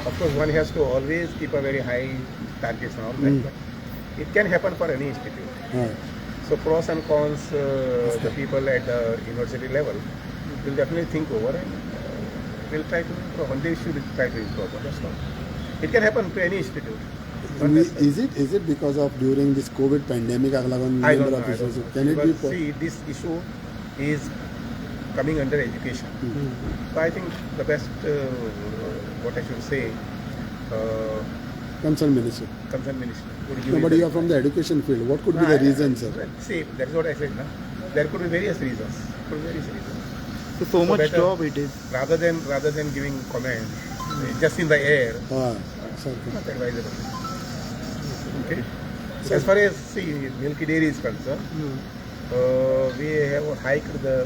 Of course, one has to always keep a very high targets and all that, but it can happen for any institute. हय. So pros and cons, the people at the university level will definitely think over and will try to improve. And they should try to improve. That's all. It can happen to any institute. Not necessarily. Is it because of during this COVID pandemic लागून I don't number know. Of I don't issues know. Can it be? Because, see, this issue is coming under education. So I think the best, what I should say, concern minister. Concerned minister would give No, you but the you are from the education field. What could be the reason, sir? Well, see, that is what I said. Na? There could be various reasons. Could be various reasons. So, so much better- job it is. Rather than giving comment just in the air, हय सारकें. Not advisable. Okay. So as far as, see, milk dairy is concerned, we have hiked the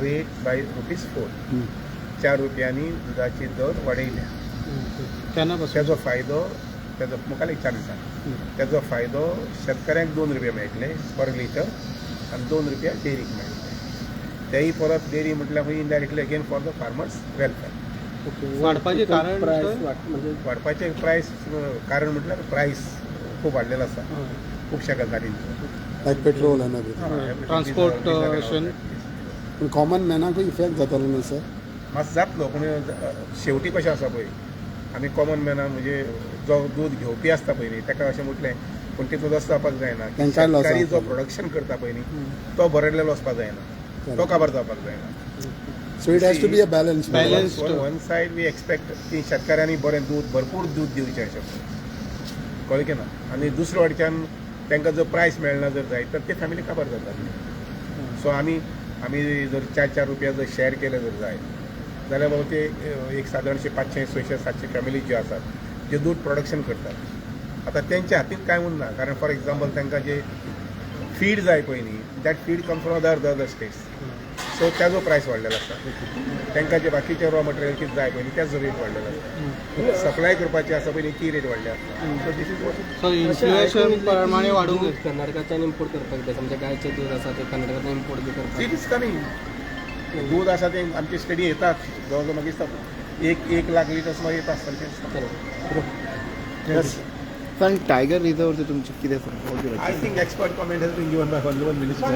rate by ₹4. 4 रुपयांनी दुधाची दर वाडयल्या. केन्ना पासून? त्याचो फायदो, त्याचो मुखार एक 4 दिसांनी त्याचो फायदो शेतकऱ्यांक 2 रुपया मेळटले पर लिटर आनी 2 रुपया डेअरीक मेळटले. तेय परत डेअरी म्हटल्यार खंय indirectly again for the farmers' welfare. Okay, वाडपाचें कारण प्रायस सर? म्हणजे वाडपाचें प्रायस कारण म्हटल्यार प्रायस खूब वाडलेलो आसा खुबश्या गजालींचो. Like petrol and everything. Transportation. पूण कॉमन मॅनाकूय इफेक्ट जातलो न्हू सर? मातसो जातलो, पूण शेवटी कशें आसा पळय, आमी कॉमन मॅनान म्हणजे जो दूद घेवपी आसता पळय न्ही, ताका अशें म्हटलें, पूण तितून लॉस जावपाक जायना की तांकांय loss शेतकारी जो जावपाक. प्रोडक्शन करता पळय न्ही, तो बरडलेलो वचपाक जायना, तो काबार जावपाक जायना. So it has to be a balance. Balance. One side we expect की शेतकऱ्यांनी बरें दूद, भरपूर दूद दिवचें अशें कळ्ळें की ना, आनी दुसरे वटच्यान तांकां जर प्रायस मेळना जर जायत तर ते फॅमिली काबार जातात. सो आमी जर 4-4 रुपया जर शेअर केले जर जायत जाल्यार बाबा ते एक सादारणशे 500, 600, 700 फॅमिली ज्यो आसात, जे दूद प्रोडक्शन करतात, आतां तेंच्या हातीन कांय उरना, कारण फॉर एग्जाम्पल तांकां जे फीड जाय पळय न्ही, that feed come from other states, so त्याचो प्रायस वाडलेलो आसता. तांकां जे बाकीचे रॉ मटेरियल कितें जाय पळय न्ही, त्याचो रेट वाडलेलो आसता. सप्लाय करपाची आसा पळय न्ही, ती रेट वाडल्या आसता. So this is what sir, inflation प्रमाणे वाडूंक दूध कर्नाटकाच्यान इम्पोर्ट करपाक जाय. आमच्या गायचें दूध आसा तें कर्नाटकांतल्यान इम्पोर्ट बी करपाक. It is coming. दूध आसा तें आमचे स्टेडी येतात, जवळ जवळ मागीर दिसता 1-1 लाख लिटर सुमार येता आसतलें. Yes. सांग, टायगर रिझर्वचे तुमचे कितें sir? I think expert comment has been given by honourable minister.